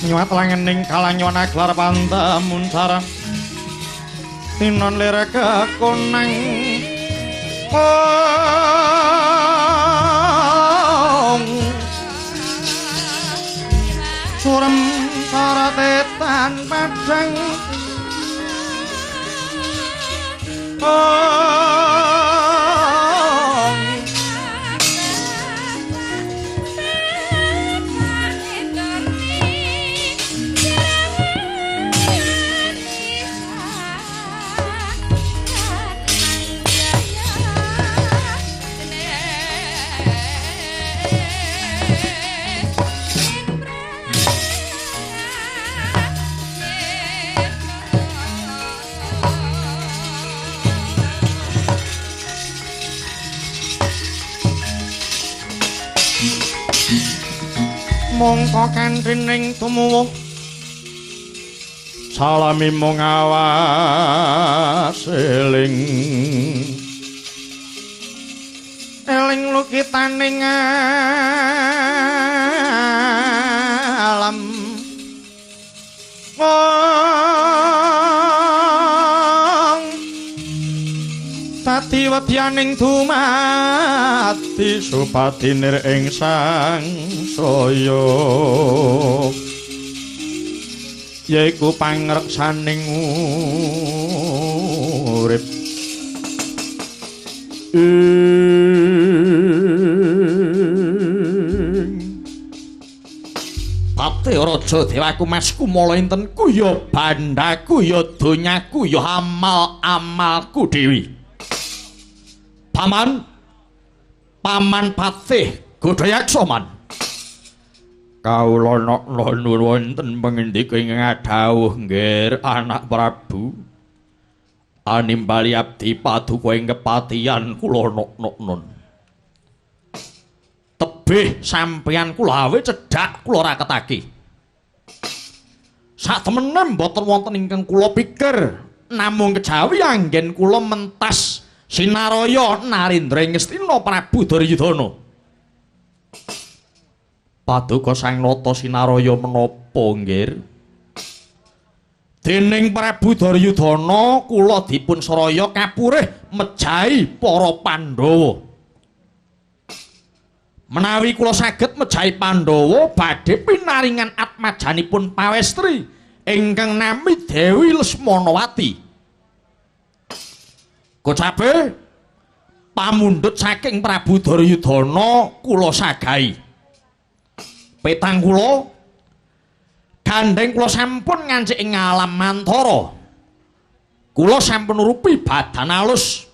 Nyuwat langening kalanyon aglar pantemuncara tinon lir kekonang surem saratetan padang mongko kandhening tumuwuh salami mung awas eling eling lukitaning alam dadi wedyaning dumadi supadinir ing sangsaya yaiku pangreksaning urip Pati Raja Dewaku Masku mala intenku ya bandaku ya donyaku ya amal-amalku dewi. Paman, Paman Patih Godhayaksa man. Kawula nokna nuwun wonten pangendika ingkang adhawuh nggih anak Prabu. Animbali abdi paduka ing kepatihan kula nok-noknon. Tebih sampeyan kula awe cedhak kula raketake. Satemene mboten wonten ingkang kula pikir, namung kejawi anggen kula mentas Sinaraya Narendra ing Ngastina Prabu Duryudana. Paduka Sang Nata Sinaraya menapa nggih? Dening Prabu Duryudana kula dipun seraya kapurih mejahi para Pandhawa. Menawi kula saged mejahi Pandhawa badhe pinaringan atmajanipun pawestri ingkang nami Dewi Lesmanawati. Kocape pamundhut saking Prabu Duryudana kula sagahi. Petang kula gandheng kula sampun ngancik ing alam mantara. Kula sampun nurupi badan alus.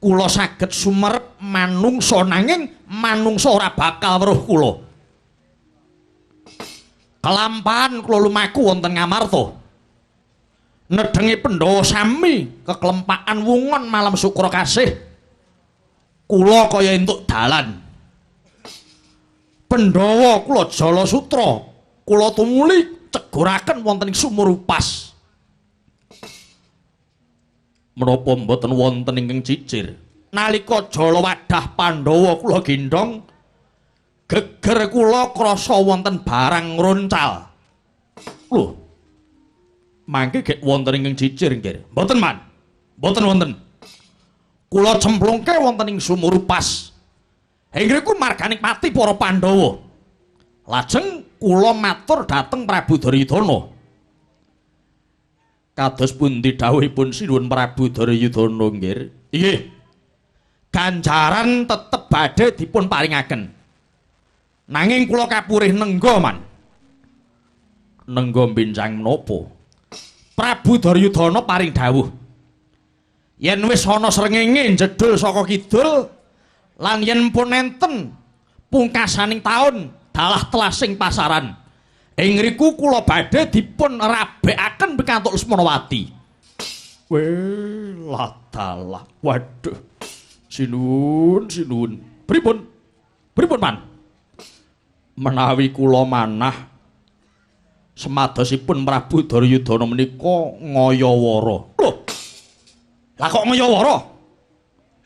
Kula saged sumerep manungsa nanging manungsa ora bakal weruh kula. Kelampahan kula lumaku wonten Ngamarta. Nedhengi Pandhawa sami keklempakan wungon malam sukra kasih. Kula kaya entuk dalan. Pandhawa kula jala sutra, kula tumuli ceguraken wonten ing sumur upas. Menapa mboten wonten ingkang cicir? Nalika jala wadah Pandhawa kula gendhong, geger kula krasa wonten barang ngroncal. Lho. Mangke gek wonten ingkang cicir nggih. Mboten, Man. Mboten wonten. Kula cemplungke wonten ing sumur upas. Ing ngriku marganing pati para Pandhawa. Lajeng kula matur dhateng Prabu Duryudana. Kados pundi dawuhipun Sinuwun Prabu Duryudana nggih? Inggih. Ganjaran tetep badhe dipun paringaken. Nanging kula kapurih nengga, Man. Nengga mbenjang menapa? Prabu Duryudana paring dawuh. Yen wis ana srengenge njedhul saka kidul lan yen pun enten pungkasaning taun dalah telasing pasaran. Ing ngriku kula badhe dipun rabekaken pikantuk Lesmanawati. Weh, ladalah. Waduh. Sinuwun, sinuwun. Pripun? Pripun, Man? Menawi kula manah semadosipun Prabu Duryudana menika ngayawara. Lho. Lah kok ngayawara?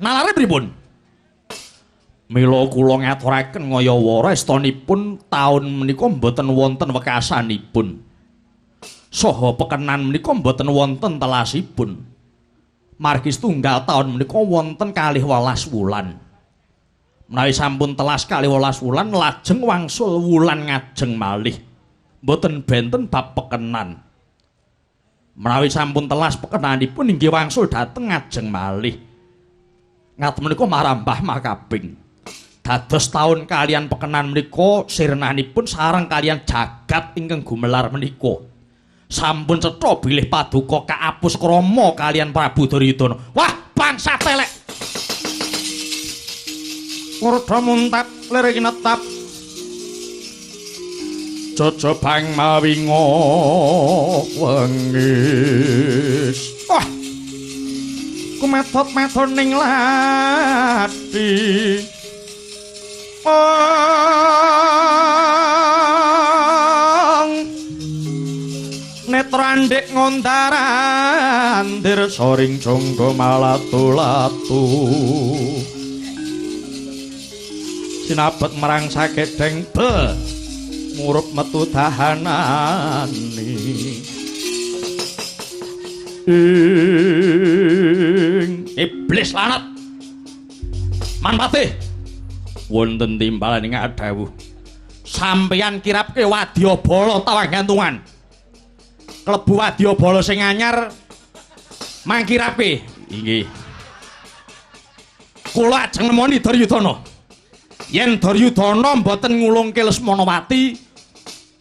Nalare pripun? Mila kula ngaturaken ngayawara estonipun taun menika mboten wonten wekasanipun. Saha pekenan menika mboten wonten telasipun. Margi setunggal taun menika wonten 12 wulan. Menawi sampun telas 12 wulan lajeng wangsul wulan ngajeng malih. Mboten benten bab pekenan. Menawi sampun telas pekenanipun inggih wangsul dhateng ngajeng malih. Ngaten menika marambah makaping. Dados taun kalian pekenan menika sirnanipun sareng kalian jagat ingkang gumelar menika. Sampun cetha bilih paduka kaapus krama kalian Prabu Duryudana. Wah, bangsa telek. Ngurda muntap lirik netap. Jajabang mawinga wengis. Wah. Kumedhot-medhot ning lathi. Netra ndhik ngondarandir soring jangga malatu-latu. Sinabet marang sakedheng be murup metu dahanane. Ing iblis lanat. Manpatih wonten timbalan ing adhawuh. Sampeyan kirapke wadyabala tawang gantungan. Klebu wadyabala sing anyar mangkirapke. Inggih. Kula ajeng nemoni Duryudana. Yen Duryudana mboten ngulungke Lesmanawati,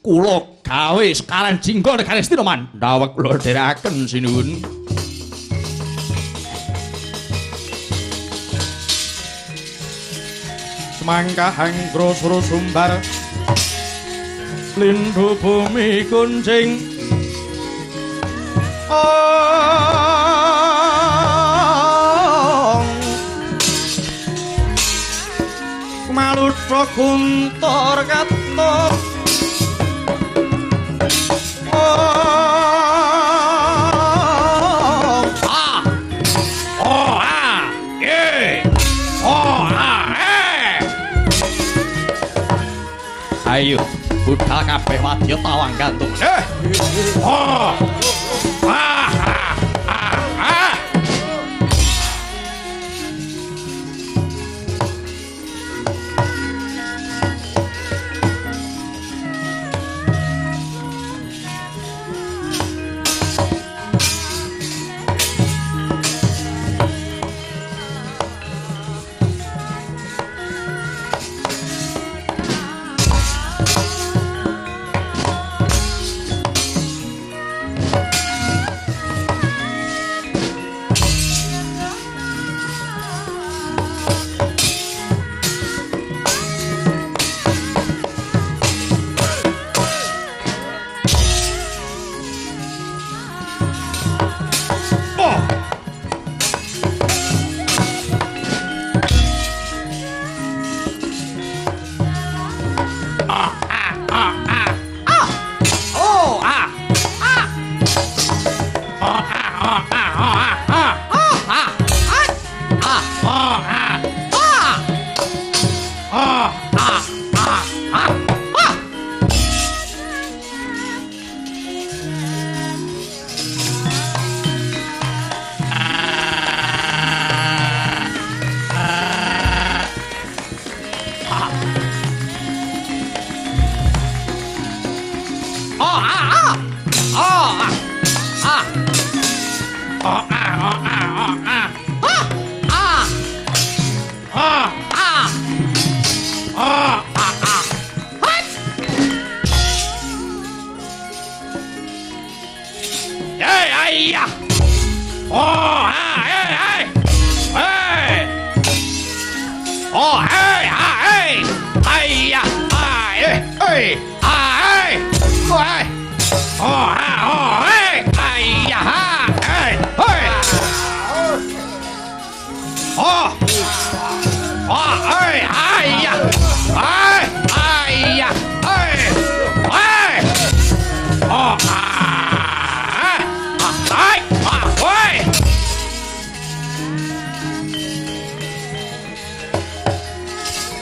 kula gawe sekaran jingga negari Astina Mandhawa kula dherekaken sinuwun. Semangka hangkro sura sumbar lindhu bumi kuncing. Ong malutha guntur katon. Ong a o a e o a e. Ayo budal kabeh wadya tawang gantung. Oh. Ah, ah, ah, ah.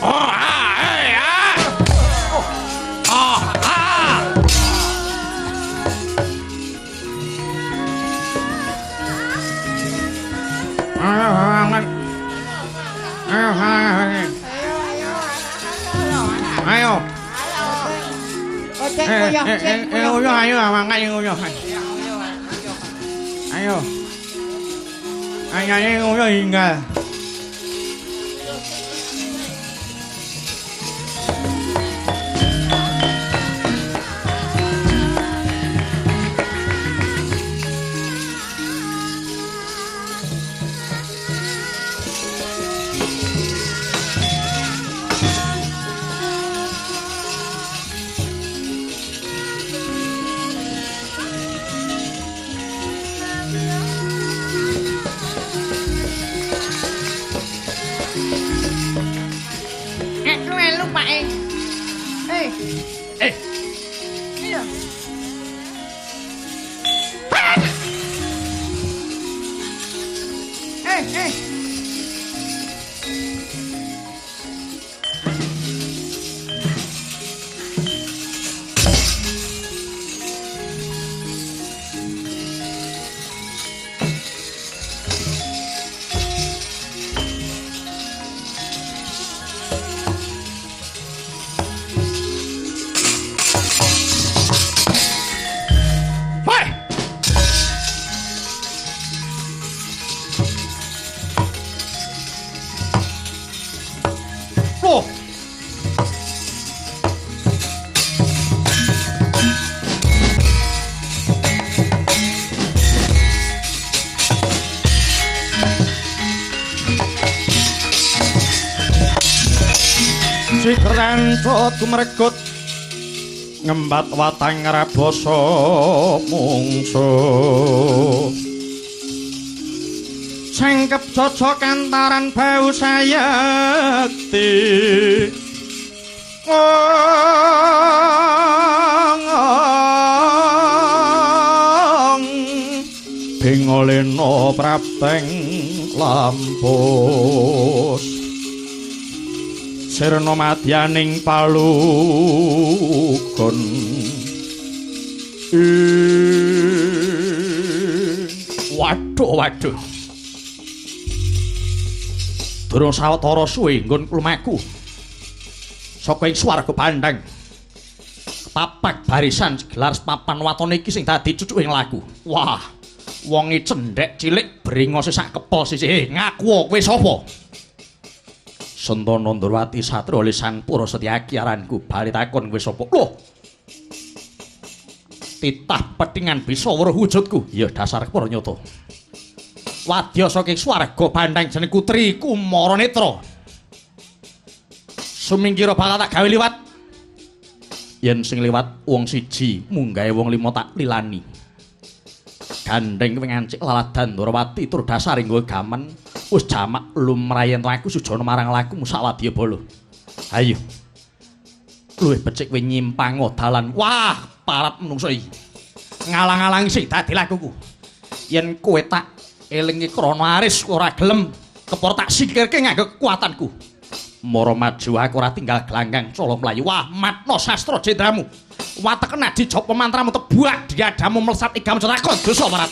Oh, ah, eh, ah. Oh, ah. Ayo, ayo. Ayo, ayo. Ayo. Cek nguyuh, cek nguyuh, ayo mangan nguyuh. Ayo. Ayo nguyuh hingga. Cikrencut kumregut ngembat watang rabasa mungsuh. Sengkep cocok antaran bau sayekti. Bingolena prapteng lampus. Sirna madyaning palugon. Waduh, waduh. Durung sawetara suwe nggon lumaku saka ing swarga bandhang. Papak barisan gelar papan watone iki sing dadi cucuking laku. Wah, wonge cendhek cilik brengose sak kepol sisih. Ngaku kowe sapa? Sentana Ndrawati Satria lisan Pura Setyaki aranku bali takon kowe sapa? Loh. Titah petingan bisa weruh wujudku. Ya dasar para nyata. Wadya saking swarga bandhang jeneng Putri Kumara Netra. Sumingkira bakal tak gawe liwat. Yen sing liwat wong siji, munggahe wong lima tak lilani. Gandeng kowe ngancik laladan Ndrawati tur dasare nggo gamen. Wis jamak lumrah yen aku sujana marang lakumu sak wadya bala. Ayo. Luwih becik kowe nyimpang dalan. Wah, parat menungso iki. Ngalang-alangi sing dadi lakuku. Yen kowe tak elingi krana aris ora gelem, kepara tak singkirke nganggo kekuatanku. Mara maju aku ora tinggal glanggang colong mlayu. Wah, matna sastra jendramu. Wateken adi japa mantramu tebuak diadamu melesat igam cetakon dosa marat.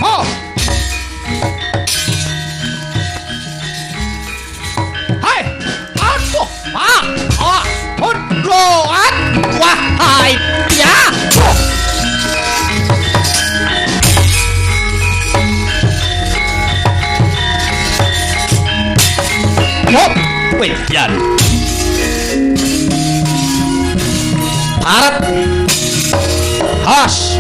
Oh. Hai. Aduh. Ah. Ah. Aduh. Wah, hai. Ya. Hop, wedan. Parep. Has.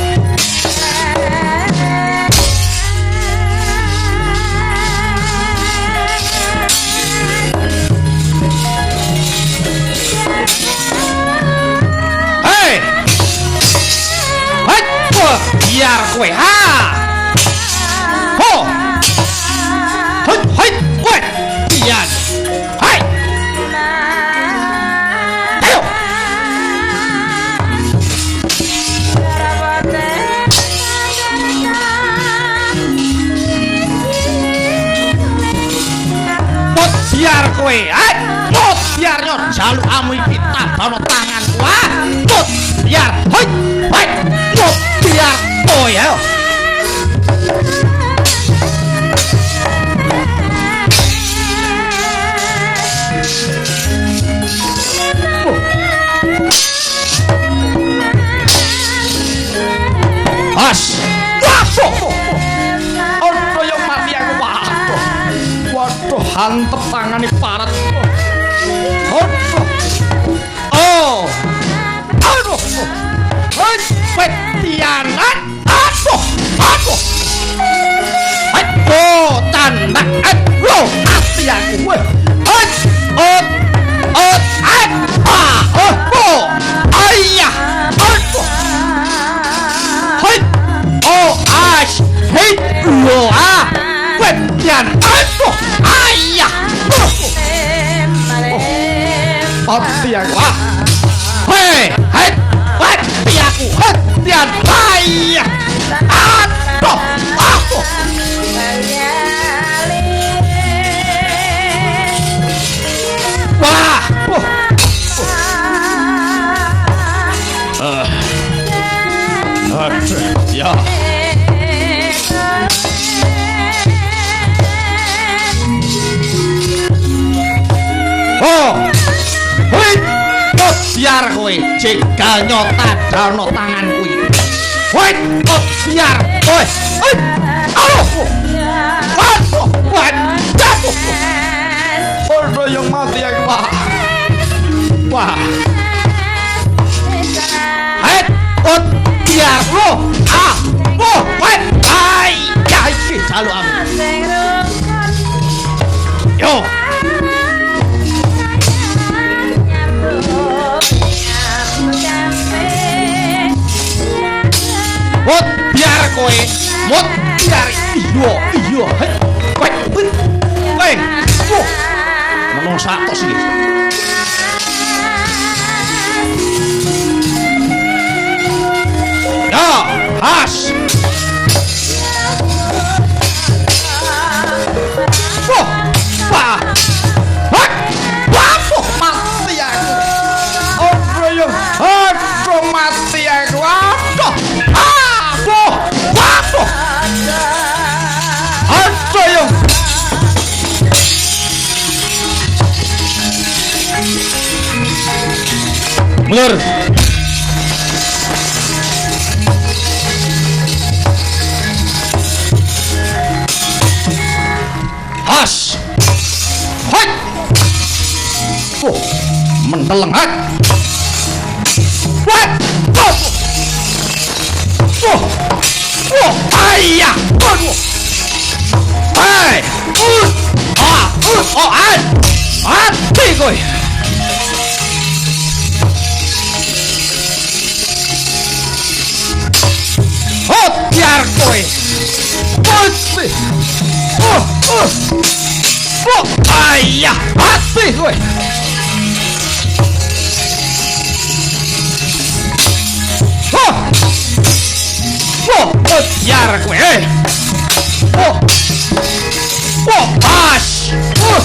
Hei. Hei, biar kowe ha. Ho. Hei, hei, kowe. Biar. Hei. Ayo. kowe. Mut biar yo jalukamu iki tabano tanganku. Mut biar. Hoi. Hoi. Mut biar kowe ayo. As. Waduh. Ana yo mati aku. Waduh. Waduh, hantep tangane parat. Waduh. Oh. Aduh. Hei, petianan. Aduh. Aduh. Aduh, tandak. Aduh, mati aku. Hei. Ot. Ot. Ah. Oh. Oh. Ayah. Aduh. Hei. Oh, ash. Hei. Lo ah. Petian. Aduh. Ayah. Mati aku. Hei. Hei. Mati aku. Petian. Ayah. Aduh. Aduh. Wah. Ya. Oh. Hei, biar kowe jegal nyotadano tanganku iki. Hei, biar kowe. Hei. Aduh. Aduh, waduh. Ora yang mati aku. Wah. Wah. Hei, biar lo. Ah. Oh, weh. Ai, ya iki jalukamu. Yo. Mut biar kowe, mut biar iya, iya. Hei, kowe, kowe. Wah. Menungsa tos iki. Ya, has. Wah, wah. Wah, waduh, mati aku. Aduh, yo. Aduh, mati aku. Aduh. Aduh, waduh. Aduh, yo. Mundur. Has. Hoi. Oh, menteleng hat. What? Oh. Oh. Oh, ayah. Aduh. Hei. Ah, oh, ah. Mati kowe. Oh, biar kowe. Mati. Oh, oh. Oh, ayah, mati kowe. Oh. Oh, biar kowe. Oh. Oh, as. Oh.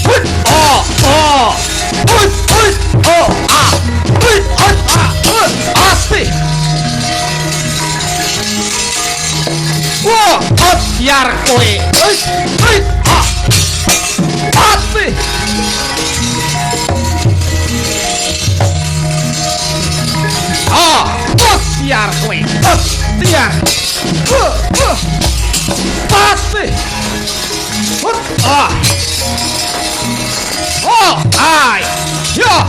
Oh, oh. Oh, oh, ah. Oh, ah, mati. Wah, biar kowe. Hei, ah. Mati. Ah, biar kowe. Biar. Mati. Ah. Oh, ai. Ya.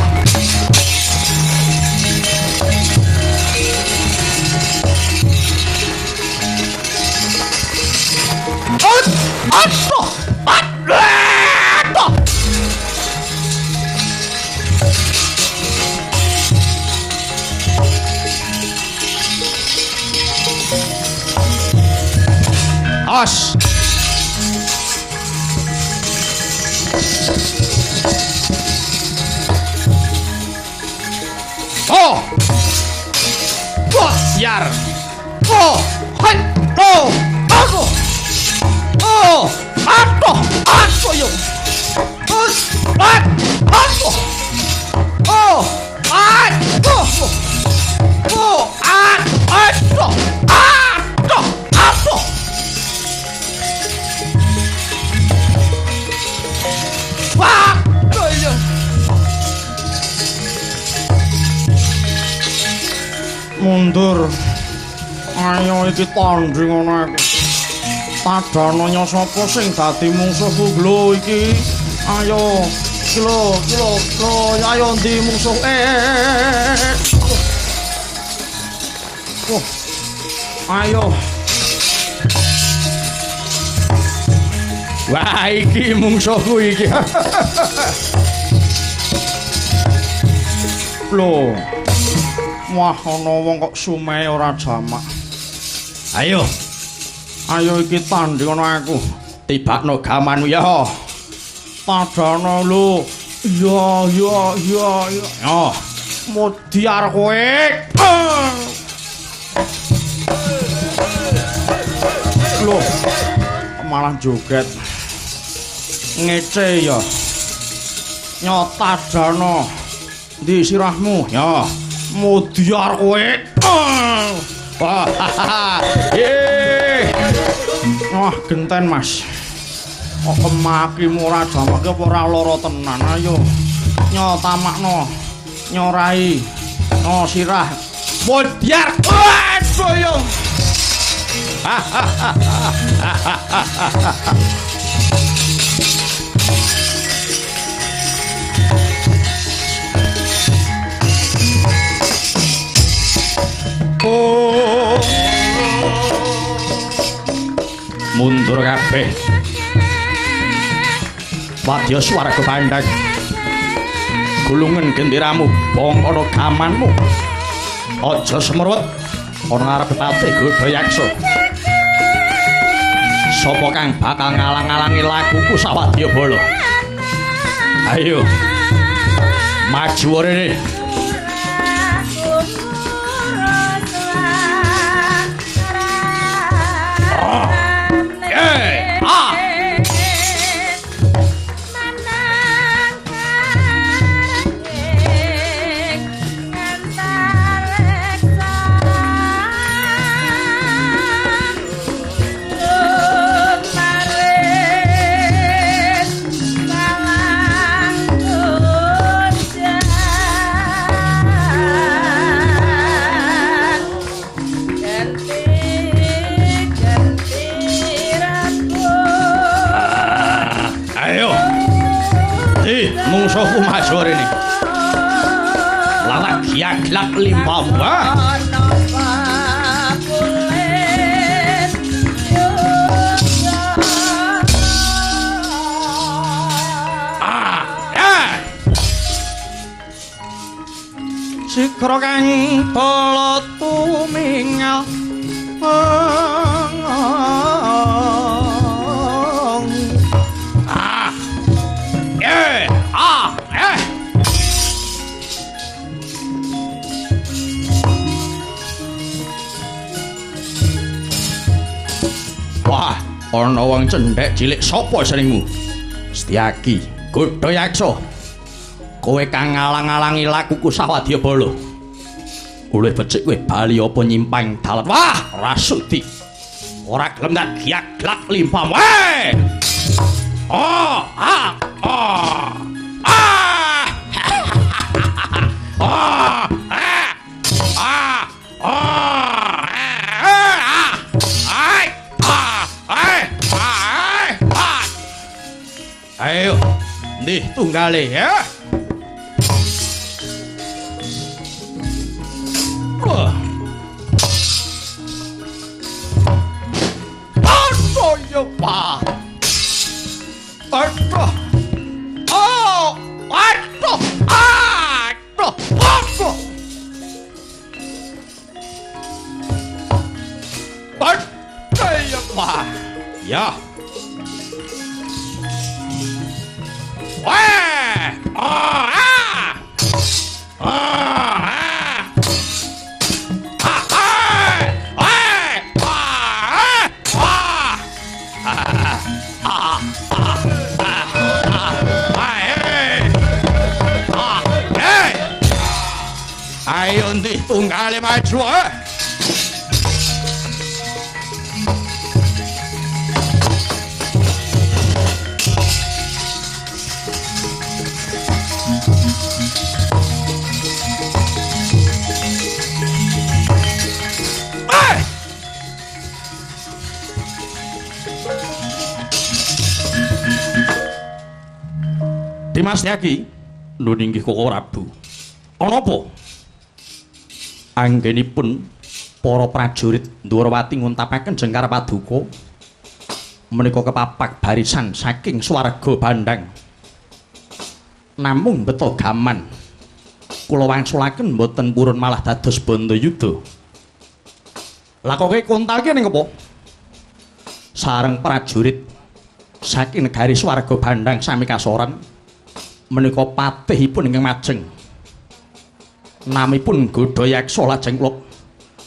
Aduh, aduh. As. Oh. Wah, biar. Oh, hai. Oh, aku. Oh, aduh, aduh yo. At! At! Oh! At! Oh! Oh! At! At! At! At! Wah! Iya. Mundur. Ayo iki tanding ana aku. Padana sapa sing dadi mungsuhku lho iki? Ayo, iki lho, iki lho, lho, ayo ndi mungsuh? Oh. Ayo. Wah, iki mungsuhku iki. Lho. Wah, ana wong kok sumehe ora jamak. Ayo. Ayo iki tanding ana aku. Tibakno gamanmu ya. Padana lho. Ya ya ya ya. Oh, mudyar kowe. Lho. Malah joget. Ngece ya. Nyotadana. Ndi sirahmu? Ya. Mudyar kowe. Wah. Wah, genten Mas. Kok kemakimu ora jamak apa ora lara tenan. Ayo. Nyotamakno. Nyorai. No sirah. Mudyar. Waduh yo. Oh. Mundur kabeh. Wadya swarga pandang. Gulungen genderamu, bongkono gamanmu. Aja semrut ana ngarep Patih Godha Yaksa. Sapa kang bakal ngalang-alangi lakuku sawadya bala? Ayo. Maju rene. Mungsuhku maju rene. Lawak giaglak limpamu. Sikra kang bala tumingal. Wah, ana wong cendhek cilik sapa jenengmu? Setyaki, Godha Yaksa. Kowe kang ngalang-alangi lakuku sawadya bala. Oleh becik kowe bali apa nyimpang dalan. Wah, ora sudi. Ora gelem tak giaglak limpamu. Weh! Oh, ah, oh. Ah! Oh, ah! Ah! Oh! Ah! Ai! Ah! Ai! Ai! Ah! Ayo, ndi tunggale ya. Aduh ya, Pak. Aduh. Oh, aduh. Aduh. Aduh. Aduh ya, Pak. Ya. Weh. Oh, ah. Ah. Ah. Ah. Ah. Ah. Bali maju. Dimas Yaki, lho inggih Koko Prabu. Ana apa? Anggenipun para prajurit Ndwarawati nguntapaken jengkar paduka menika kepapak barisan saking swarga Bandang. Namung beto gaman kula wangsulaken mboten purun malah dados bandayuda. Lah kok kowe kontal ki ning apa? Sareng prajurit saking negari swarga Bandang sami kasoran menika patihipun ingkang majeng. Namipun Godhayaksa lajeng kula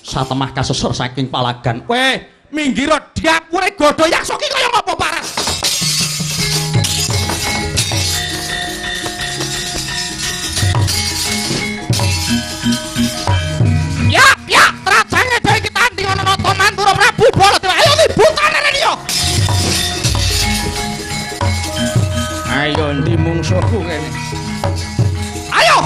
satemah kaseser saking palagan. Weh, minggir diapure Godhayaksa ki kaya ngapa paras? Ya, ya, trajange dhewe iki tanding ana Nata Mandura Prabu Baladewa. Ayo libutane rene yo. Ayo endi mungsuhku kene? Ayo.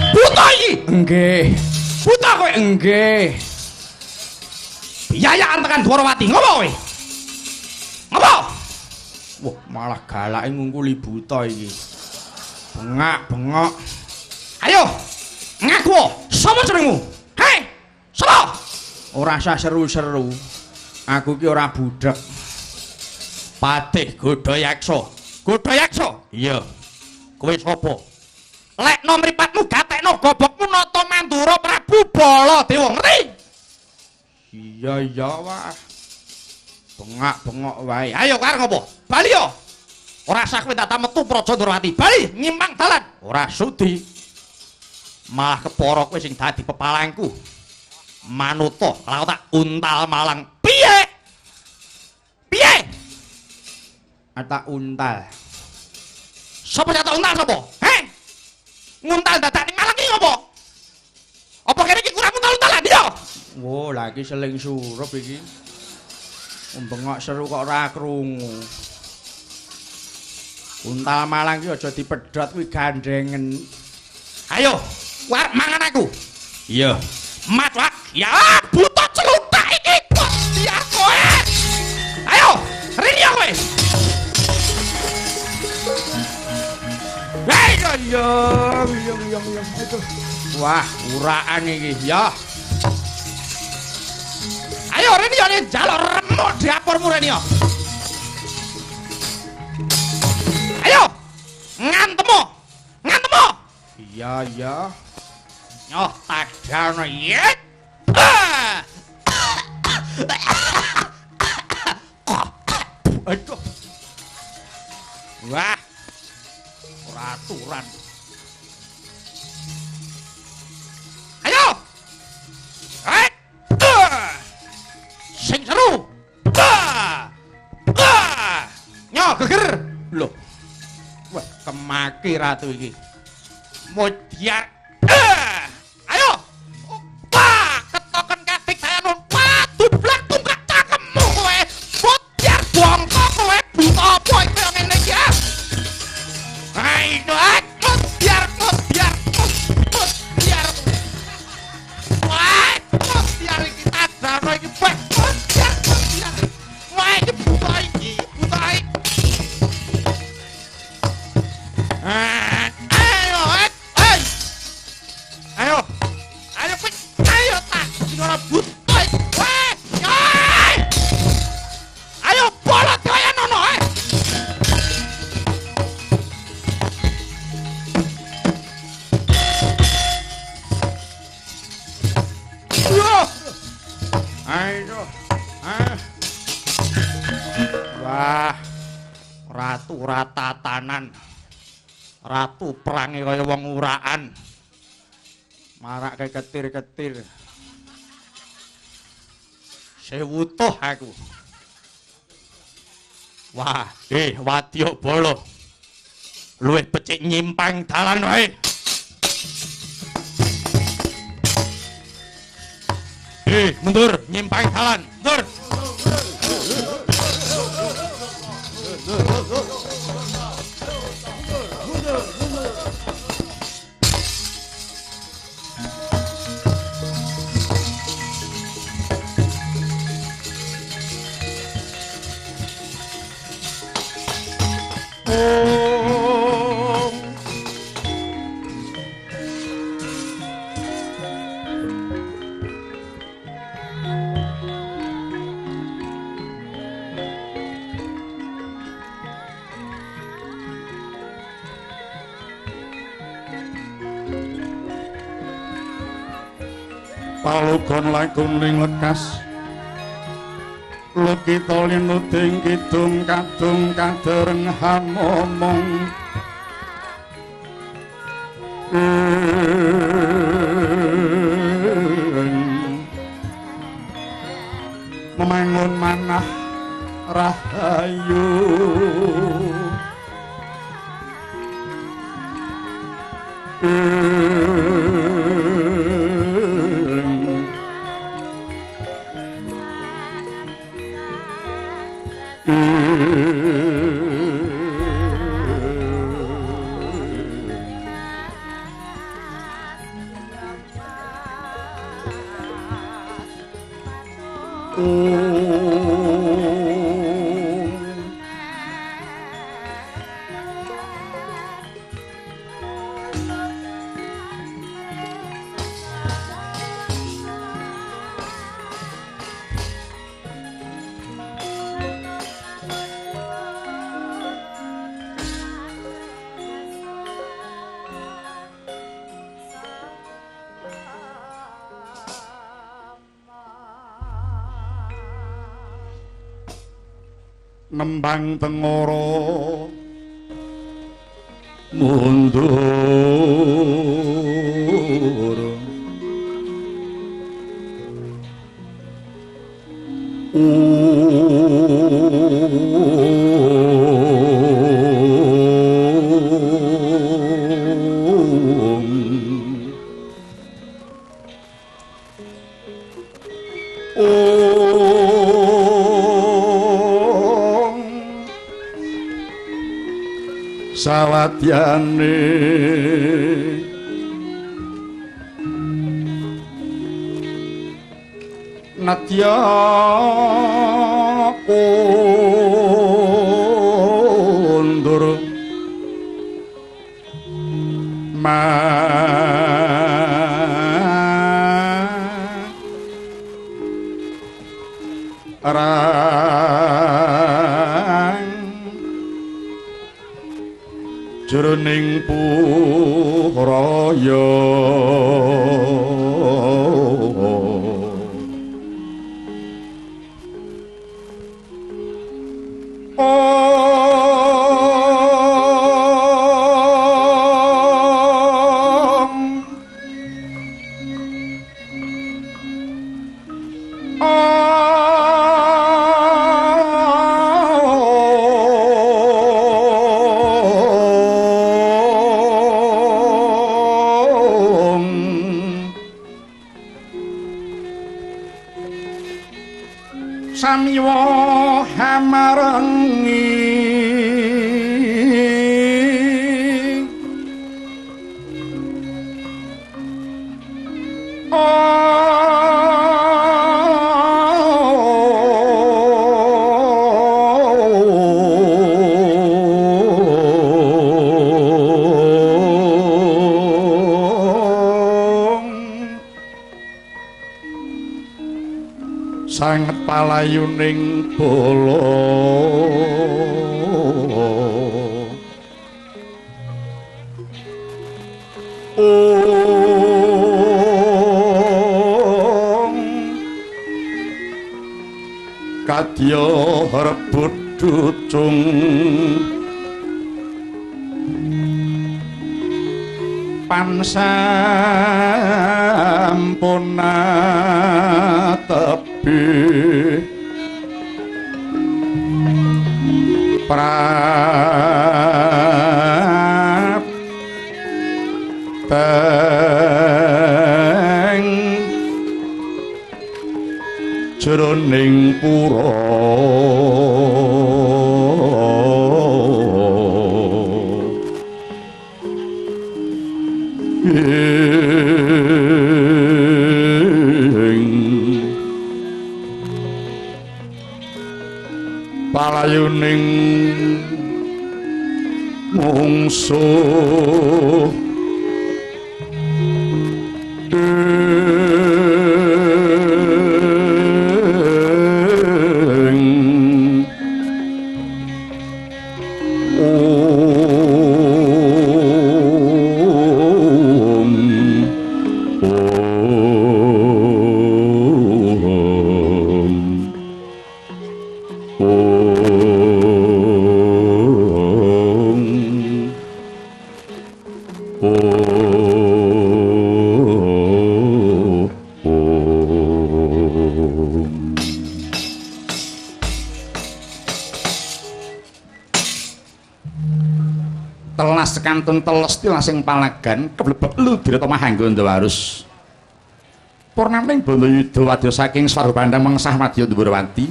Buta iki. Nggih. Buta kowe. Nggih. Biyayaan tekan Dwarawati. Ngopo kowe? Ngopo? Wah, malah galake ngungkuli buta iki. Bengak-bengok. Ayo, ngaku. Sapa jenengmu? Hei, sapa? Ora usah seru-seru. Aku ki ora budhek. Patih Godhayaksa. Godhayaksa? Iya. Kowe sapa? Lekno mripatmu gatekno gobokmu Nata Mandura Prabu Baladewa, ngerti? Iya iya wah. Bengak-bengok wae. Ayo arep ngopo? Bali yo. Ora sah kowe tak metu Praja Ndrawati. Bali nyimpang dalan. Ora sudi. Malah kepara kowe sing dadi pepalangku. Manuta lha tak untal malang. Piye? Piye? Tak untal. Sapa tak untal sapa? Heh? Nguntal dadak ning Malang iki ngopo? Apa kene iki kurang untal-untalan ya? Wo, lha iki seling surup iki. Bengok seru kok ora krungu. Untal Malang iki aja dipedhot kuwi gandhengen. Ayo, arep mangan aku. Iya. Matlak, ya buta celutak iki kok dia kowe. Ayo, rene ya kowe. Hei, yo yo yo yo. Wah, uraan iki ya. Ayo rene yo njaluk remuk dapurmu rene yo. Ayo, ngantemo. Ngantemo. Iya, iya. Nyoh tadano yet. Aduh. Wah. Ora aturan. Ayo. Hai. Sing seru. Nyoh geger. Loh. Wah, kemaki ratu iki. Modyar. Ayo. Wah, ketoken katik saya nun. Wah, dublek tungkak cangkemmu kowe. Modyar bongko kowe buta apa iki ngene iki? Ayo, modyar, modyar, modyar. Wah, modyar iki tadano iki wah, modyar, modyar. Wah, iki buta iki, buta iki. Ayo, ayo. Ayo, ayo tak sing ora buta iki. Wah, ayo bolot kaya nono eh. Ayo. Wah, ratu ratatanan. Ratu perange kaya wong uraan. Marake ketir-ketir. Sewutuh aku. Wah, Wadyabala. Luwih becik nyimpang dalan wae. Mundur, nyimpang dalan. Mundur. Palugon lakuning lekas lukita linuding kidung kadung kadereng hamomong memangun manah rahayu. Nembang tengoro mundur sawadyane nadya kundur marang jroning puraya. Samywa hamarengi sanget palayuning bala ong kadya rebut ducung pansampun tebih prang Peteng jroning pura palayuning mungsuh Kantun teles tilasing palagan keblebek ludira mahanggondo warus. Purnaning Bandayuda wadya saking swarga pandang mengsah madya Ndhuwurwati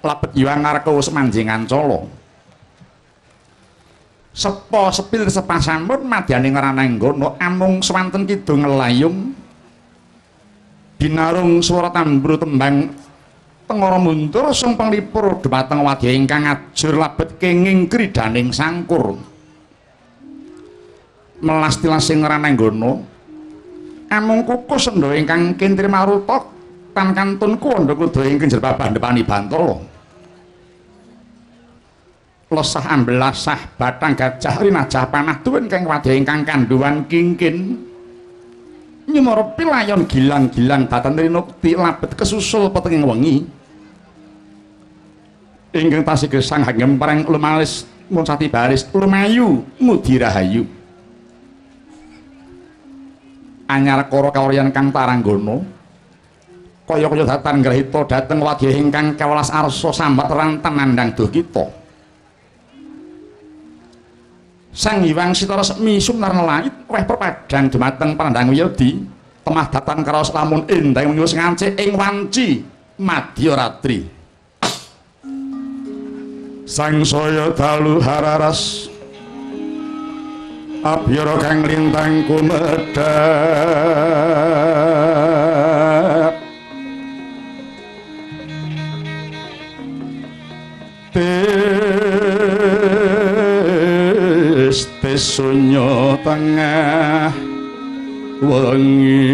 labet Hyang Ngarka wis manjing ancala. Sepa sepil sepasampun madyaning rananggana amung swanten kidung ngelayung binarung swara tambru tembang tengara muntur sung panglipur dhumateng wadya ingkang ajur labet kenging kridaning sangkur. Melas tilasing rananggana amung kukus sendha ingkang kentri maruta tan kantun kuwanda kuda ingkang jerbabah ndepani bantala lesah ambelasah batang gajah rinajah panah tuwin kang wadya ingkang kandhuwan kingkin nyumara pilayon gilang-gilang datan rinukti labet kesusul petenging wengi ingkang tasih gesang hangempreng lumalis muncati baris lumayu ngudi rahayu. Anyar kara kawriyan kang taranggana kaya-kaya datan grahita dhateng wadya ingkang kawelas arsa sambat ranten nandhang duh kita. Sang Hyang Sitara Resmi sumnar langit weh pepadang dumateng pandang wiyadi temah datan kraos lamun endang wis ngancik ing wanci madya ratri. Sangsaya dalu hararas abyara kang lintang kumedhap tes tes sunya tengah wengi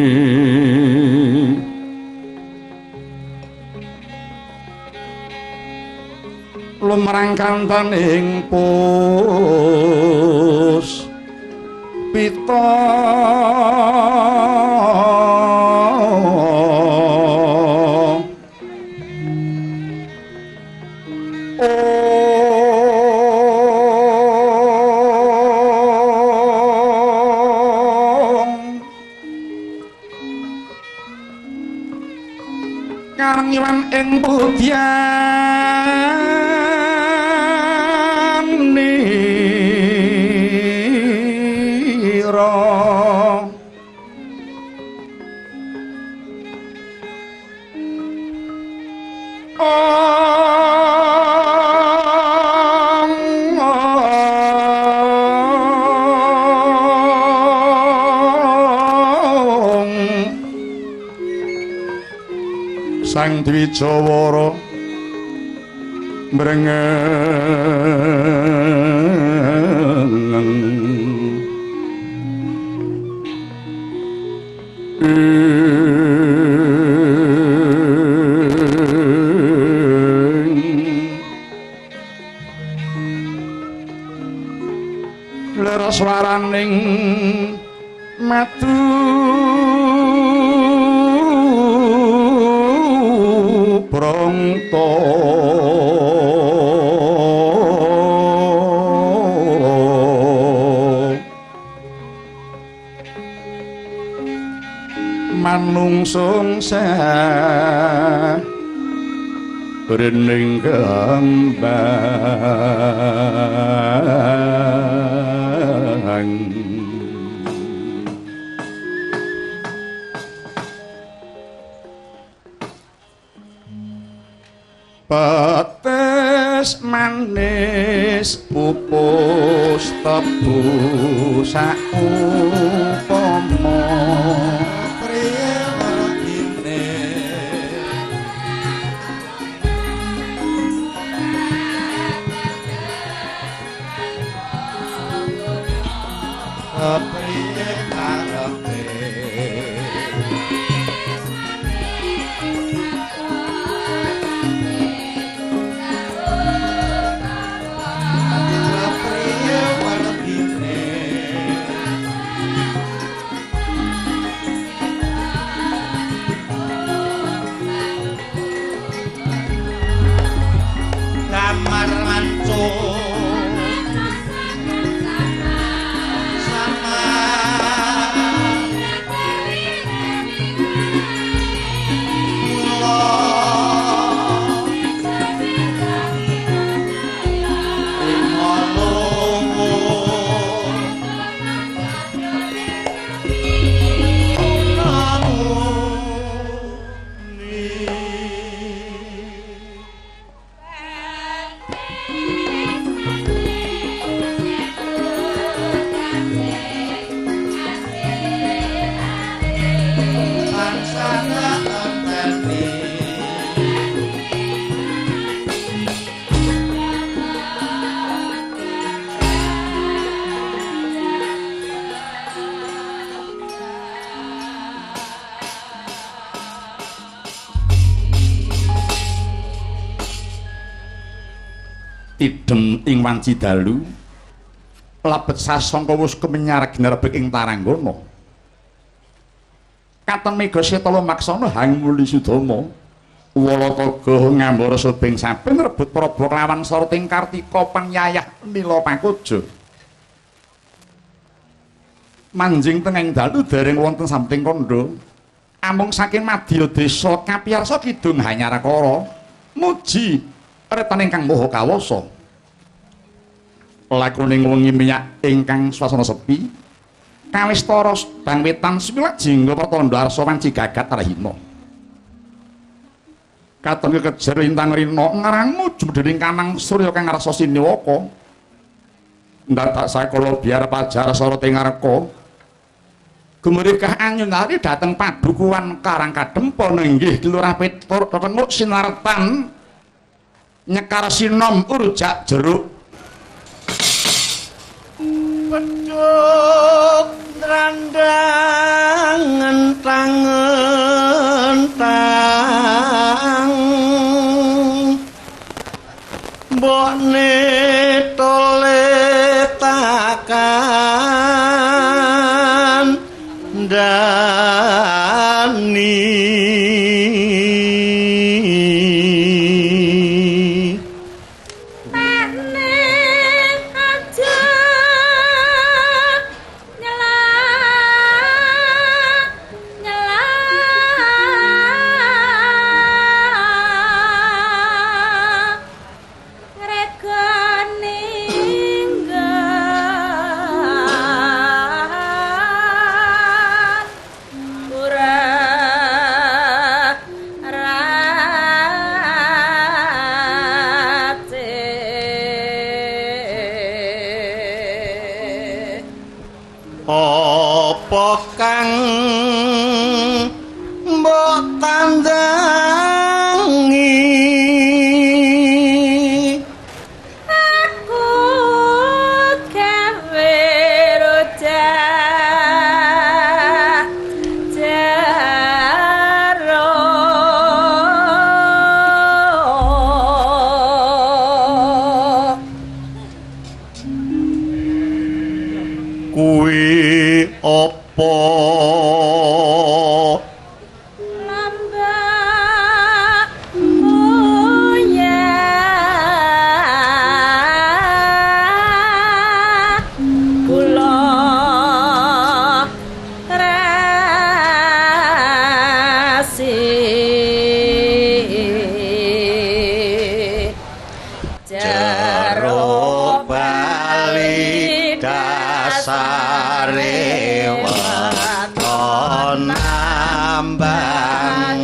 lumrang kantaning pus pita ong karengiwan ing pudyani Sang Dwijawara mrengeng lara swaraning madu brongto manungsung sah rening kembang. Petis manis pupus tebu saupama priye werdine priye karepe kamar mancung sama mula lima lungu Tidem ing wanci dalu labet sasangka wus kemenyar ginerbek ing Taranggana. Katon mega setala maksana hang muli sudama Walataga ngambara sobeng saben rebut praba klawan sarting Kartika panyayah Nila Pakuja. Manjing tengahing dalu dereng wonten samting kandha amung saking madya desa kapiyarsa kidung Hanyarakara muji retan ingkang maha kawasa. Lakuning wengi minyak ingkang swasana sepi kawistara bang wetan semilah jingga pertanda arsa wanci gagat rahina. Katon kekejer lintang rina ngarangmu jumedhening kanang surya kang ngrasa siniwaka. Ndadak sakala biar pajar sorot ing ngareka. Gumregah anyunari dhateng padukuhan Karang Kadempa nenggih Lurah Petur Kenuk sinaretan nyekar sinom urjak jeruk. Pedhok nrandang entang-entang mbokne tole takan ndani. Apa kang mbok tandangi aku gawe rojak jaro kuwi apa lambak uyah kula rasi jero bali dasare weton ambangan.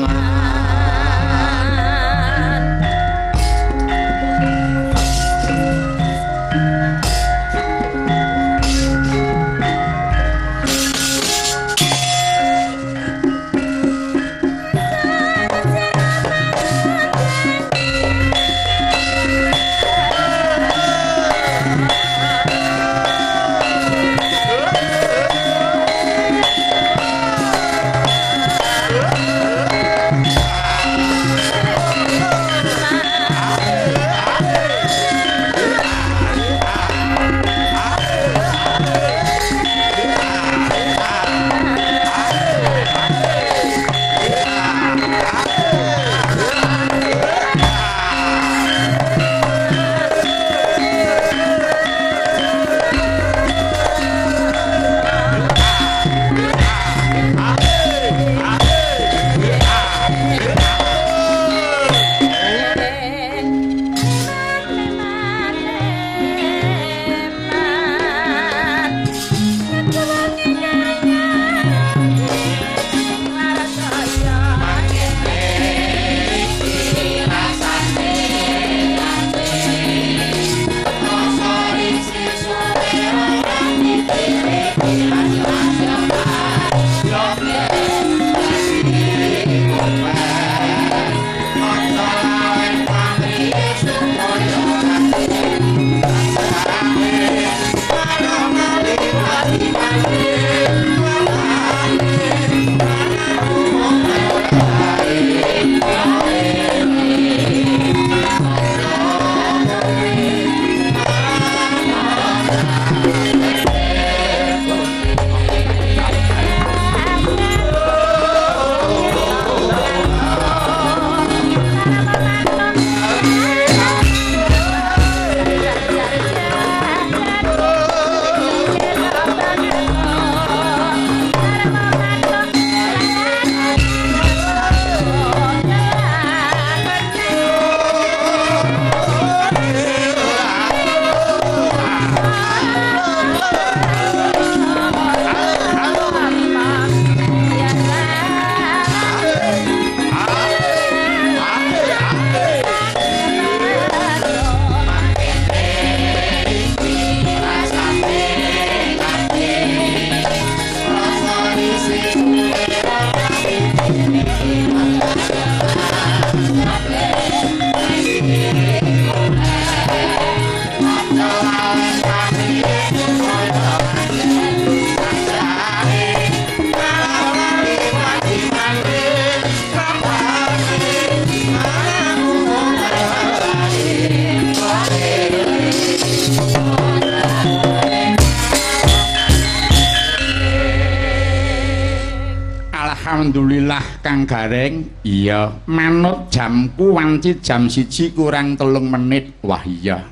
Alhamdulillah Kang Gareng. Iya, manut jamku wanci jam 1 kurang 3 menit. Wah iya.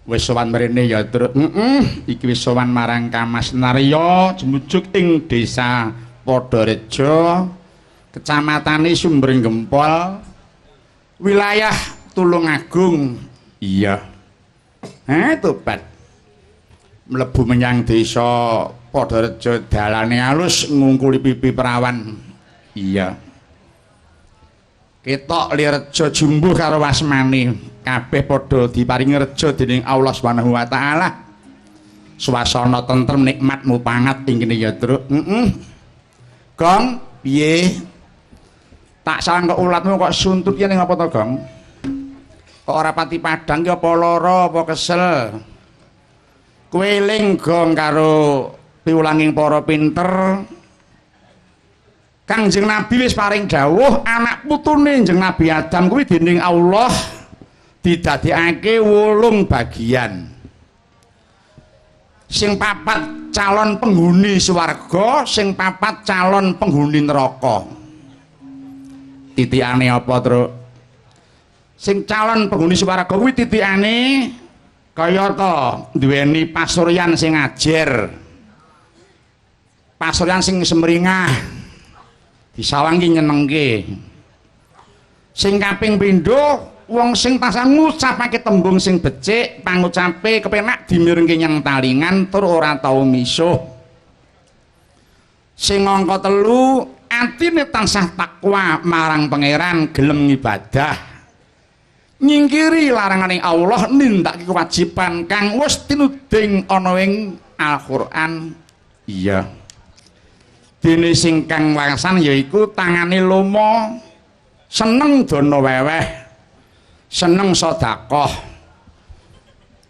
Wis sowan mrene ya, Truk. Heeh, iki wis sowan marang Kamas Narya jumujuk ing Desa Padhareja, kecamatane Sumbergempol, wilayah Tulungagung. Iya. Tobat. Mlebu menyang desa Padhareja dalane alus ngungkuli pipi perawan. Iya. Ketok lireja jumbuh karo wasmane, kabeh padha diparingi reja dening Allah Subhanahu wa taala. Suasana tentrem nikmat mupangat ing kene ya, Truk. Heeh. Gong, piye? Tak sangka ulatmu kok suntut yen ning apa to, Gong? Kok ora pati padhang ki apa lara apa kesel? Kowe eling Gong karo piwulanging para pinter. Kangjeng Nabi wis paring dawuh anak putune Kanjeng Nabi Adam kuwi dening Allah didadekake 8 bagian. Sing 4 calon penghuni swarga, sing 4 calon penghuni neraka. Titikane apa, Truk? Sing calon penghuni swarga kuwi titikane kaya ta duweni pasuryan sing ajer. Pasuryan sing semringah. Disawang ki nyenengke. Sing kaping pindho wong sing tansah ngucapake tembung sing becik, pangucape kepenak dimirengke nyang talingan tur ora tau misuh. Sing angka 3 atine tansah takwa marang pangeran, gelem ngibadah. Nyingkiri larangane Allah, nindakake kewajiban kang wis tinuding ana ing Al-Qur'an. Iya. Dene sing kang wangsan yaiku tangane lomo, seneng dana weweh, seneng sedekah.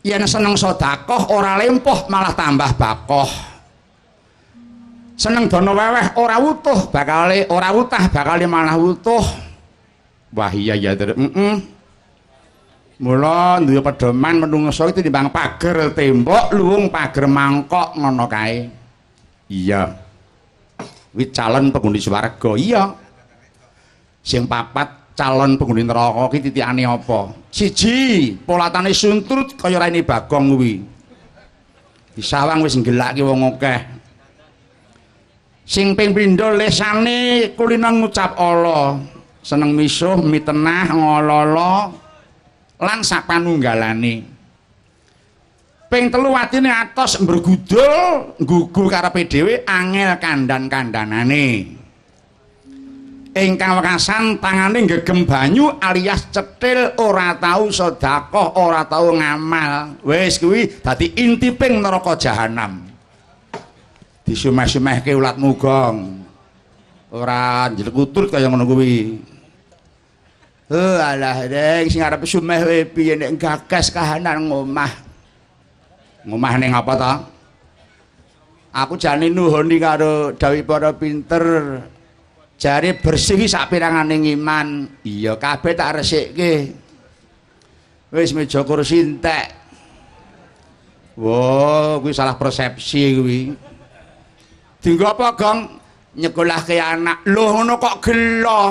Yen seneng sedekah ora lempoh malah tambah bakoh. Seneng dana weweh ora wutuh bakale ora wutah bakale malah wutuh. Wah iya ya, heeh. Mula duwe pedoman menungso iki tinimbang pager tembok luwung pager mangkok ngono kae. Iya. Kuwi calon penghuni swarga. Iya. Sing 4 calon penghuni neraka ki titikane apa? 1, polatane suntrut kaya raine Bagong kuwi. Disawang wis nggelake wong akeh. Sing ping pindho lesane kulino ngucap ala, seneng misuh, mitenah, ngololo lan sapanunggalane. Ping 3 atine atos mbergudul, nggugu karepe dhewe angel kandhan-kandhanane. Ingkang wekasan tangane nggegem banyu alias cetil, ora tau sedekah, ora tau ngamal. Wis kuwi dadi intiping neraka jahanam. Disumeh-sumehke ulatmu, Gong. Ora njlekutur kaya ngono kuwi. Heh alah reng sing arep sumeh wae piye nek gagas kahanan ngomah. Ngomah ning apa ta? Aku jane nuhoni karo dawuh para pinter. Jare bersih iki sak pirangane iman. Iya, kabeh tak resikke. Wis meja kursi entek. Wah, kuwi salah persepsi kuwi. Dinggo apa, Gong? Nyekolahke anak. Lho ngono kok gelo.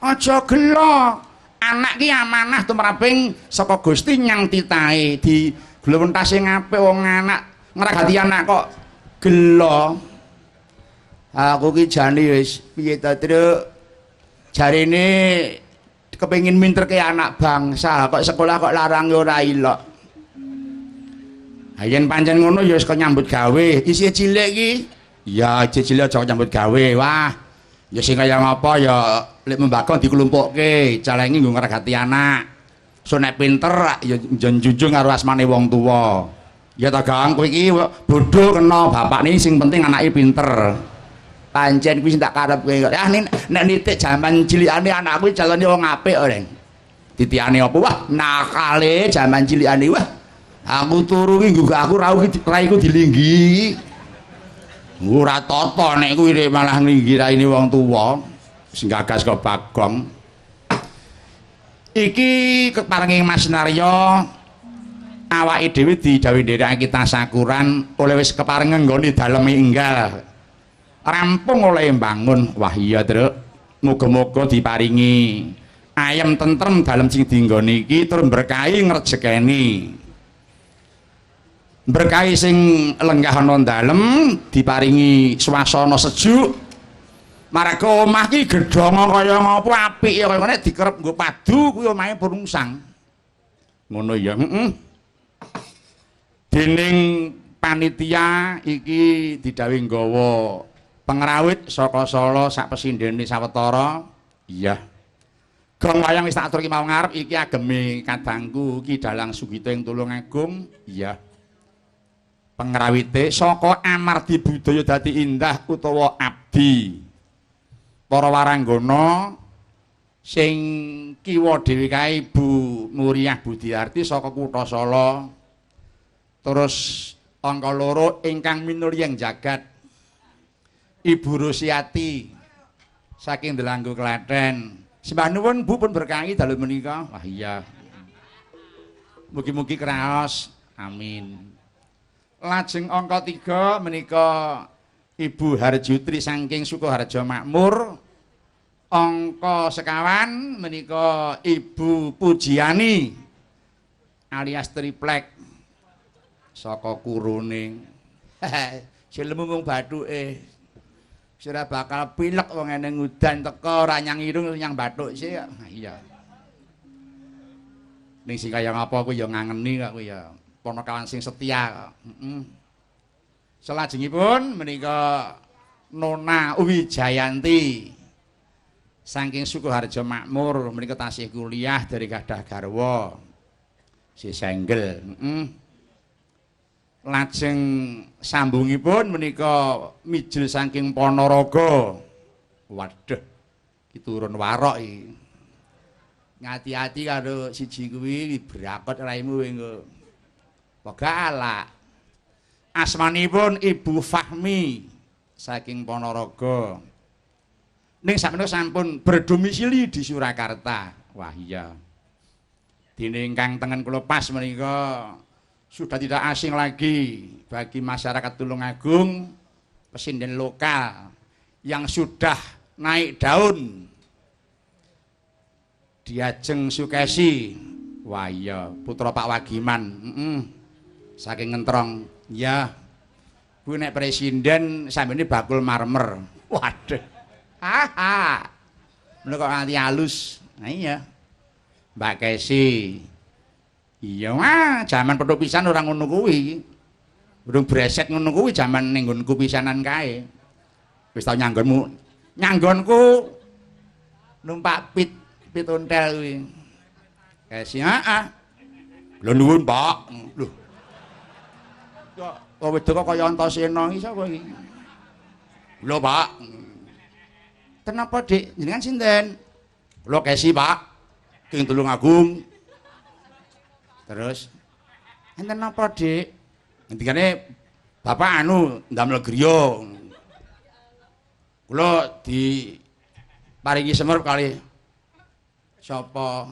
Aja gelo. Anak ki amanah tumraping saka Gusti nyang titahe. Di glewentase apik wong anak ngragati anak kok gelo. Aku ki jane wis piye ta, Truk? Jarine kepengin minterke anak bangsa, kok sekolah kok larang ora ilok. Ha yen pancen ngono ya wis kok nyambut gawe. Isih cilik iki. Ya isih cilik aja nyambut gawe. Wah, ya sing kaya ngapa ya lek membakon diklumpukke, calengi nggo ngragati anak. So nek pinter ya njunjung karo asmane wong tuwa. Ya ta, Gang, kowe iki bodho kena bapakne sing penting anake pinter. Pancen kuwi sing tak karepke kok. Ah nek nitik jaman cilikane anakku calone wong apik kok, Reng. Titikane apa? Wah, nakale jaman cilikane. Wah, aku turu ki nggugah aku raiku dilinggi. Ora tata nek kuwi malah nglinggi raine wong tuwa. Sing gagas kok Bagong. Iki keparenging Mas Narya awake dhewe didhawuhi nderekake tasakuran oleh wis kepareng nggone daleme enggal. Rampung oleh mbangun. Wah iya, Truk. Muga-muga diparingi ayem tentrem dalem sing dinggoni iki tur berkahi ngrejekeni. Berkahi sing lenggah ana dalem diparingi swasana sejuk. Marga omah ki gedhonga kaya ngapa apik ya kaya ngene dikerep nggo padu kuwi omahe purungsang. Ngono ya, heeh. Dening panitia iki didhawuhi nggawa pengrawit saka Solo sak pesindhene sawetara. Iya. Gong wayang wis tak aturke mau ngarep iki ageme kadangku Ki Dalang Sugito ing Tulungagung. Iya. Pengrawite saka amardi budaya dadi indah utawa abdi. Para waranggana sing kiwa dhewe kae Ibu Muriah Budiarti saka kutha Solo. Terus angka loro ingkang minulya jagat Ibu Rusiati saking Delanggu Klaten. Sembah nuwun Bu pun berkahi dalu menika. Wah iya. Mugi-mugi kraos. Amin. Lajeng angka 3 menika Ibu Harjutri saking Sukoharjo Makmur. Angka sekawan menika Ibu Pujiani alias Triplek saka Kurune. Silemu mung bathuke. Sira bakal pilek wong eneng udan teko ora nyang irung nyang bathuk sih. Iya. Ning sing kaya ngapa kuwi ya ngangeni kok kuwi ya. Ponokawan sing setia kok. Heeh. Salajengipun menika Nona Wijayanti saking Sukoharjo Makmur menika tasih kuliah dari gadah garwa si senggel. Heeh. Lajeng sambungipun menika mijil saking Ponorogo. Waduh, iki turun warok iki. Ngati-ati karo siji kuwi brakot raimu engko. Galak. Asmanipun Ibu Fahmi saking Ponorogo. Ning sakmenika sampun berdomisili di Surakarta. Wah iya. Dene ingkang tengen kula pas menika sudah tidak asing lagi bagi masyarakat Tulungagung, pesinden lokal yang sudah naik daun. Diajeng Sukesi. Wah iya, putra Pak Wagiman. Heeh. Saking Ngentrong. Ya. Kuwi nek presiden sambene bakul marmer. Waduh. Haha. Menika kok nganti halus. Nah iya. Mbak Kesi. Iya wah, jaman petuk pisan ora ngono kuwi. Urung breset ngono kuwi jaman ning nggonku pisanan kae. Wis tau nyanggonmu. Nyanggonku numpak pit ontel kuwi. Kesi, heeh. Lho nuwun, Pak. Lho. Kok wedok kok kaya Antasena iki sapa iki? Lho, Pak. Kenapa, Dik? Jenengan sinten? Lho Kesi, Pak. King Tulungagung. Terus enten napa, Dik? Ngendikane bapak anu ndamel griya. Kula diparingi semerep kali sapa?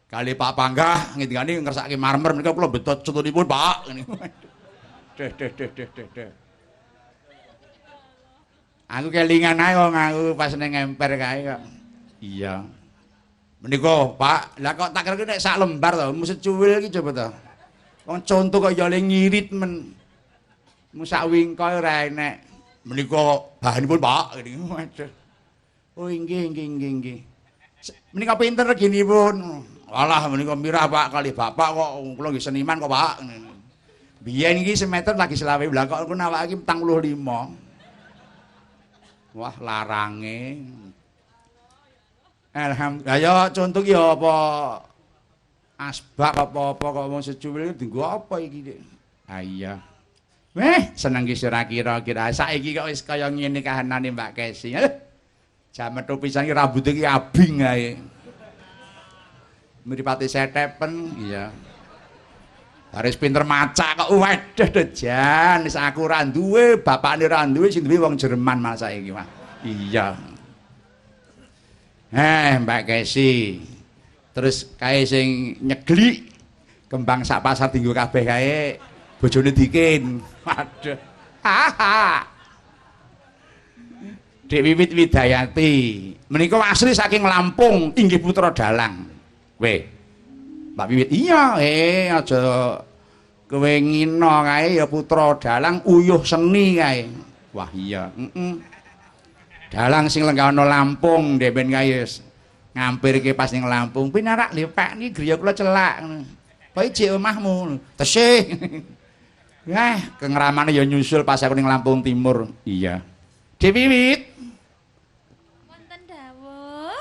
Kali Pak Panggah ngendikane ngersake marmer menika kula beto contonipun, Pak. Deh deh deh deh deh deh. Aku kelingan ae wong aku pas ning emper kae kok. Iya. Menika, Pak, lah kok tak kira nek sak lembar to, mesti cuwil iki coba to. Wong conto kok ya le ngirit men. Mung sak wingkoe ora enek. Menika bahanipun, Pak. Waduh. Oh inggih inggih inggih inggih. Menika pinter reginipun. Walah menika mirah, Pak, kali bapak kok kula nggih seniman kok, Pak. Biyen iki semeter lagi 25, lha kok awake iki 45. Wah, larange. Alhamdulillah. Ya contoh ki apa asbak apa-apa kok wong secuwil dienggo apa iki, Dik? Ha iya. Weh, seneng ki ora kira-kira. Saiki kok wis kaya ngene kahanane Mbak Kesi. Jaman metu pisan iki rambute iki abing ae. Mripate setepen, iya. Harus pinter maca kok. Waduh jan, wis aku ora duwe, bapakne ora duwe, sing duwe wong Jerman malah saiki, Mas. Iya. Mbak Kesi. Terus kae sing nyeglik kembang sak pasar dinggo kabeh kae bojone dikin. Waduh. Haha. Dek Wiwit Widayati. Menika asli saking Lampung, inggih putra dalang. Kowe. Mbak Wiwit, iya, aja kowe ngina kae ya putra dalang uyuh seni kae. Wah iya, heeh. Dalang sing lenggah ana Lampung ndek ben kae wis ngampirke pas ning Lampung. Pinarak lho Pak niki griya kula celak ngono. Kok ijik omahmu? Tesih. Wah, kengramane ya nyusul pas aku ning Lampung Timur. Iya. Dek Wiwit. Wonten dawuh.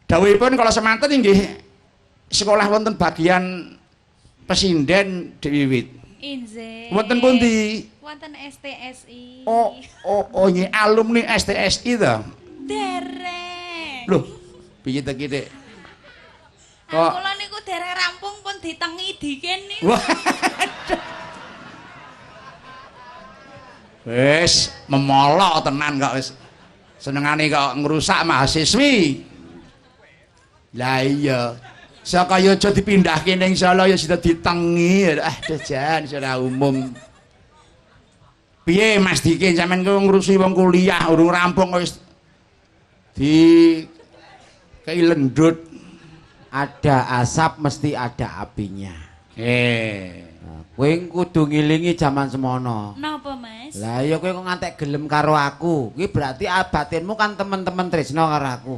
Dawuhipun kala semanten inggih sekolah wonten bagian pesinden Dek Wiwit. Injih. Wonten pundi? Wonten STSI. Oh, oh, nggih alumni STSI to. Derek. Loh, piye to ki, Dek? Kok kula niku derek rampung pun ditengi diken niku. Wah. Wis memolo tenan kok wis. Senengane kok ngrusak mahasiswi. Lah iya. Saka aja dipindahke ning Solo ya sida ditengi. Ah, jan ora umum. Piye Mas Dikin sampean ku ngrusuhi wong kuliah urung rampung kok wis di kei lendut. Ada asap mesti ada apinya. Kowe kudu ngilingi jaman semono. Napa, Mas? Lah iya kowe kok ngantek gelem karo aku. Kuwi berarti batinmu kan temen-temen tresno karo aku.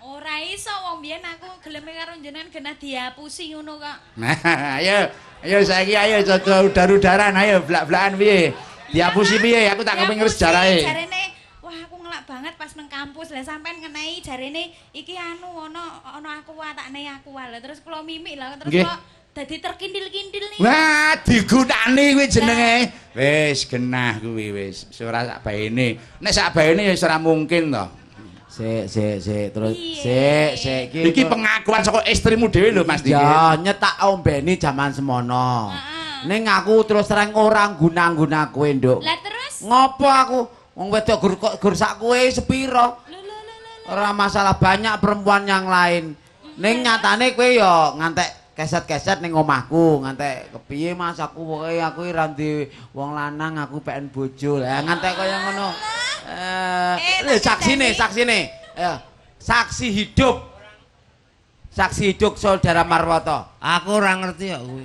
Ora iso wong biyen aku geleme karo jenengan genah dihapusi ngono kok. Nah, ayo ayo saiki ayo coba udar-udaran ayo blak-blakan piye? Dihapusi piye? Aku tak kepengin sejarahe. Jarene wah aku ngelak banget pas nang kampus. Lah sampean ngenai jarene iki anu ana ana aku takne aku lah terus kula mimik lah terus kok dadi terkindil-kindil nih. Wah, digunani kuwi jenenge. Wis genah kuwi wis. Ora sak baene. Nek sak baene ya wis ora mungkin to. Sik sik sik terus sik sik iki. Iki pengakuan saka istrimu dhewe lho Mas Diki. Ya nyetak ombeni jaman semono. Ning aku terus terang ora guna-guna kowe, Nduk. Lah terus? Ngopo aku? Wong wedok gur kok gur sak kowe sepiro? Ora masalah banyak perempuan yang lain. Ning nyatane kowe ya ngantek keset-keset ning omahku, ngantek kepiye Mas aku pokoke aku ora duwe wong lanang, aku pengen bojo. Lah ngantek kaya ngono. Lho saksine, saksine. Saksi hidup. Saksi hidup Saudara Marwoto. Aku ora ngerti kok kuwi.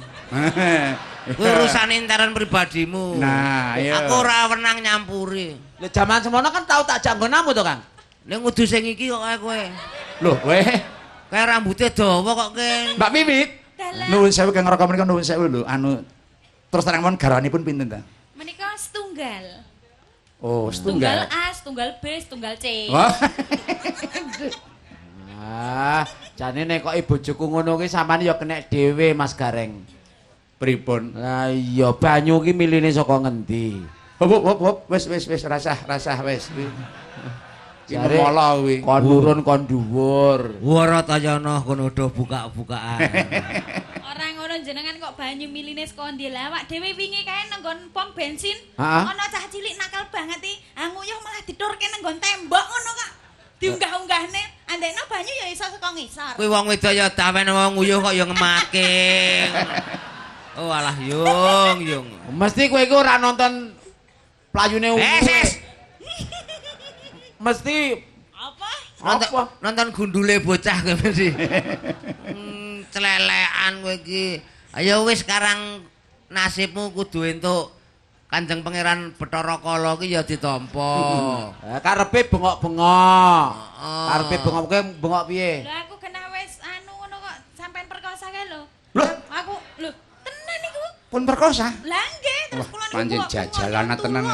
Kuwi urusan intern pribadimu. Nah, iya. Aku ora wenang nyampuri. Lho jaman semono kan tau tak jak nggonamu to, Kang? Ning kudu sing iki kok kowe. Lho, kowe kayak rambutnya dawa kok kene. Mbak Wiwit. Nuwun sewu Kang Raka menika nuwun sewu lho anu terus terang mawon garwanipun pinten ta? Menika setunggal. Oh, setunggal. Setunggal A, setunggal B, setunggal C. Wah. Ah, jane nek kok bojoku ngono kuwi sampean ya kenek dhewe Mas Gareng. Pripun? Lah iya banyu ki miline saka ngendi? Hop hop hop wis wis wis rasah rasah wis. Jare kuwi. Kon nurun kon dhuwur. Waratayana kono do buka-bukaan. Ora ngono jenengan kok banyu miline saka ndi lah awak dhewe wingi kae nang nggon pom bensin. Ana cah cilik nakal banget iki. Ah nguyuh malah diturke nang nggon tembok ngono kok. Diunggah-unggahne andekno banyu ya iso saka ngisor. Kuwi wong wedok ya dawen wong nguyuh kok ya ngemake. Oh alah yung yung. Mesti kowe iku ora nonton playune ungu. Es. Mesti apa? Nonton, nonton gundule bocah kowe mesti. Celelekan kowe iki. Ayo wis sekarang nasibmu kudu entuk Kanjeng Pangeran Bathara Kala ki ya ditampa. Karepe bengok-bengok. Karepe bengok kowe bengok piye? Lho aku kena wis anu ngono kok sampean perkosa kae lho. Lho, aku lho tenan niku. Pun perkosa? Lah nggih, terus kula niku pancen jajalan tenan.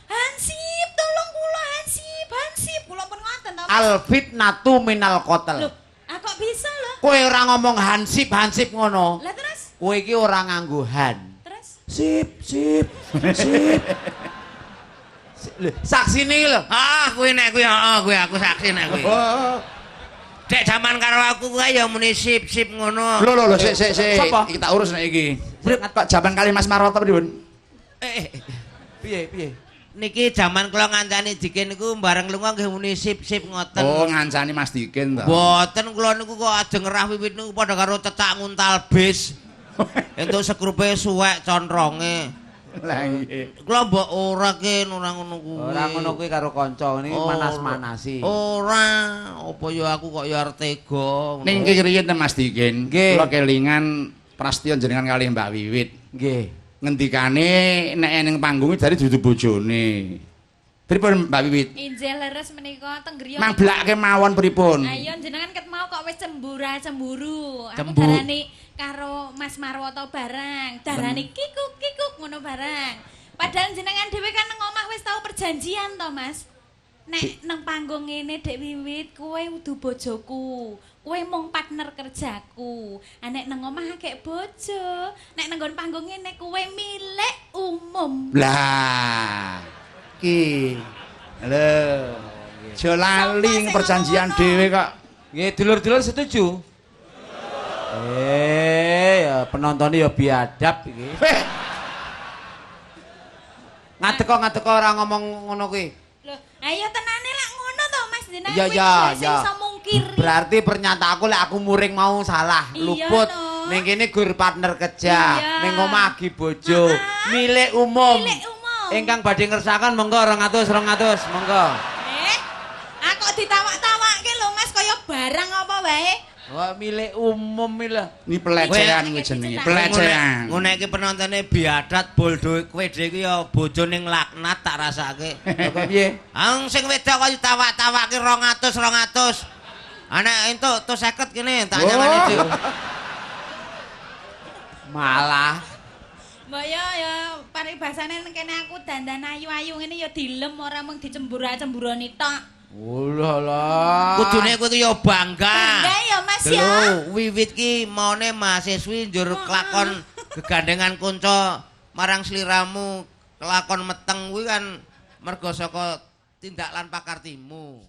Hansip, tolong kula hansip, hansip kula pun ngoten to. Al fitnatu minal qatal. Lho, ah kok bisa lho? Kowe ora ngomong hansip, hansip ngono. Lah terus? Kowe iki ora nganggo han. Terus? Sip, sip, sip. Lho, saksine iki lho. Ah, kuwi nek kuwi heeh kuwi aku saksi nek kuwi. Dek jaman karo aku kuwi ya muni sip sip ngono. Lho lho lho sik sik sik. Iki tak urus nek iki. Kok jaman kali Mas Marwoto pripun? Piye piye? Niki jaman kula ngancani Dikin niku bareng lunga nggih muni sip-sip ngoten. Oh, ngancani Mas Dikin to. Mboten kula niku kok ajeng ngerah wiwit niku padha karo cecak nguntal bis. Entuk sekrupe suwek contronge. Lah nggih. Kula mbok ora ken ora ngono kuwi. Ora ngono kuwi karo kanca ngene manas-manasi. Ora, apa ya aku kok ya arep tega. Ning ki riyen Mas Dikin, kula kelingan prasetya jenengan kalih Mbak Wiwit. Nggih. Ngendikane nek ning panggung jare dudu bojone. Pripun Mbak Wiwit? Injih leres menika teng griya. Mangblake mawon pripun? Ayo jenengan ket mau kok wis cemburu. Aku darani karo Mas Marwoto barang, darani kikuk-kikuk ngono barang. Padahal jenengan dhewe kan nang omah wis tau perjanjian to, Mas. Nek nang panggung ngene Dek Wiwit, kowe udu bojoku. Kowe mung partner kerjaku. Ah nek nang omah akeh bojo, nek nang nggon panggung ngene kowe milik umum. Lah. Ki. Lho. Aja lali perjanjian dhewe kok. Nggih, dulur-dulur setuju? Ya penontonnya ya biadab iki. Ngadeko ora ngomong ngono kuwi. Lho, ayo tenane lak ngono to Mas jenengan kuwi sing iso mungkiri. Berarti pernyataan aku lek aku muring mau salah, luput. Ning kene gur partner kerja, ning omah agi bojo, milik umum. Milik umum. Ingkang badhe ngersakaken monggo 200 200 monggo. Aku ditawak-tawakke lho Mas kaya barang apa wae. Wah, milik umum iki lho. Ini pelecehan kuwi jenenge, pelecehan. Ngene iki penontone biadat boldo kowe dhewe iki ya bojo ning laknat tak rasake. Kok piye? Ang sing wedok kok ditawak-tawakke 200 200. Anak entuk 50 kene tak nyangane dhewe. Malah Mbak ya ya paribasane nang kene aku dandan ayu-ayu ngene ya dilem ora mung dicembura-cemburoni tok. Olah lah. Kudune kowe iki ya bangga. Bangga ya Mas ya. Lho, Wiwit ki maune mahasiswi njur kelakon gegandengan kanca marang sliramu kelakon meteng kuwi kan mergo saka tindak lan pakartimu.